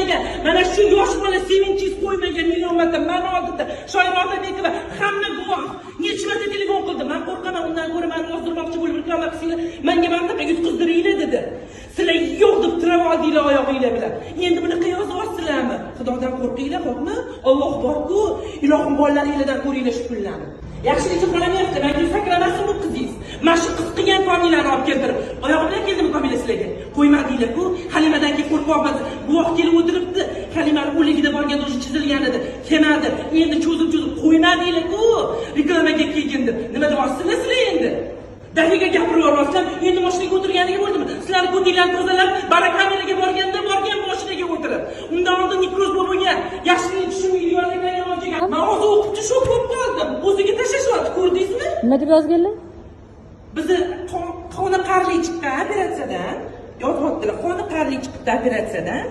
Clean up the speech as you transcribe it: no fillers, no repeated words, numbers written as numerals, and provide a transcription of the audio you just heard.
Qo'ymagan. Mana shu yosh bola, Sevinchingiz qo'ymagan million marta mani oldimda. Shoira Otabekova, hamma guvoh. Necha marta telefon qildi. "Man qo'rqaman, undan ko'ra mani ozdirmoqchi bo'lib reklama qilsanglar, manga mana bunaqa yutqizdiringlar", dedi. Sizlar yo'q deb tirab oldinglar oyog'inglar bilan. Endi bunaqa yozyapsizlarmi? Xudodan qo'rqinglar, xo'pmi? Alloh bor-ku. Ilohim, bolalaringlardan ko'ringlar shu kunlarni. Yaxshilikcha qolamayapti. Manga sakramasin bu qizingiz. Mana shu qiz qilgan Komilani olib keltirib. Oyog'i bilan keldimi Komila sizlarga? Qo'ymadinglar-ku. Halimadan keyin qo'rqyapmiz. Guvoh kelib o'tiribdi. Halimani o'ligida borganda o'sha chizilgan edi. Kelmadi. Endi cho'zib-cho'zib qo'ymadinglar-ku. Reklamaga kelgin deb. Nima deyapsizlar sizlar endi? Daqiqa gapirib yuboryapsizlar. Endi mashinaga o'tirganiga bo'ldimi? Sizlarni ko'tinglarni tozalab, bara kameraga borganda borgan mashinaga o'tirib. Undan oldin nekroz bo'lib bo'lgan. Yaxshilik tushunmaydiganlardan yomon. Man hozir o'qibdi, shok bo'lib qoldim. O'ziga tashlashyapti, ko'rdingizmi? Nima deb yozganlar? Bizni qoniqarli chiqqan operatsiyadan yozyaptilar. Qoniqarli chiqibdi operatsiyadan.